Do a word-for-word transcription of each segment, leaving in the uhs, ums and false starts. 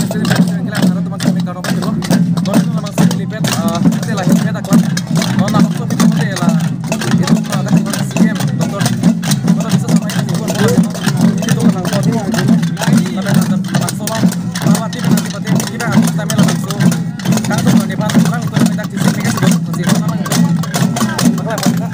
Sini, sini, sini, kila, nara teman kami karo pati lo. Non labangso helipad, ah, ante la helipad aklam. Non labangso piti pati la. Itu, ah, kan, C M, Doctor Doctor Biswa Sarma, ini pun bola, ini tuh menang, bola, ini. Tapi, tapi, tapi, so, mawati, tapi, tapi, kita, kita, kami labangso. Kang tuh, di depan, orang tuh, kita, di sini, kita, sudah, sudah, sudah, sudah.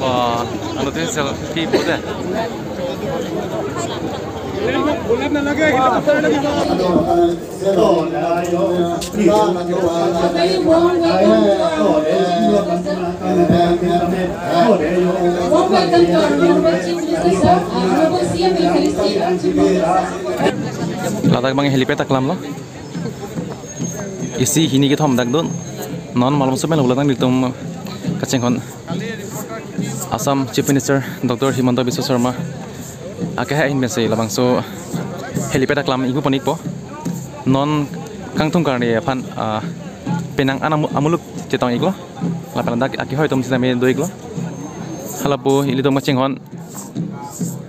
Wah, anu tuh selfie foto ya? A very warm welcome to our warm welcome to our Honorable Chief Minister, sir, uh, Honorable C M will felicitate our Chief Minister. Ladak abang helipad aklam lo. Isi hini kethom dak dun. Non malom supen lo ladak nelitum kachinghon Assam Chief Minister Doctor Himanta Biswa Sarma akehai ahin pensi labangso helipad aklam ingpu pon-ikpo. Non kangthum karni aphan, ah, penang an amu-, amuluk chetong-iklo. Lapen ladak akehai atum sitame do-iklo. Halapu ilitum kachinghon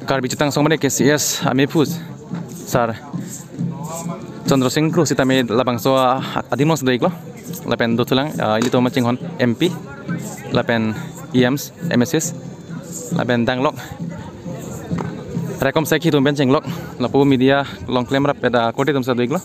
Karbi Chutang Songmane K C S amephus sir Chandra Singh Kro sitame labangso, ah, adim alongsi do-iklo. Lapen dothulang, ah, ilitum kachinghon M P, lapen E Ms, M S Cs, lapen danglok raikom sekhi atum pen chenglok, lapu media longklem rap eda korte atum si do-iklo.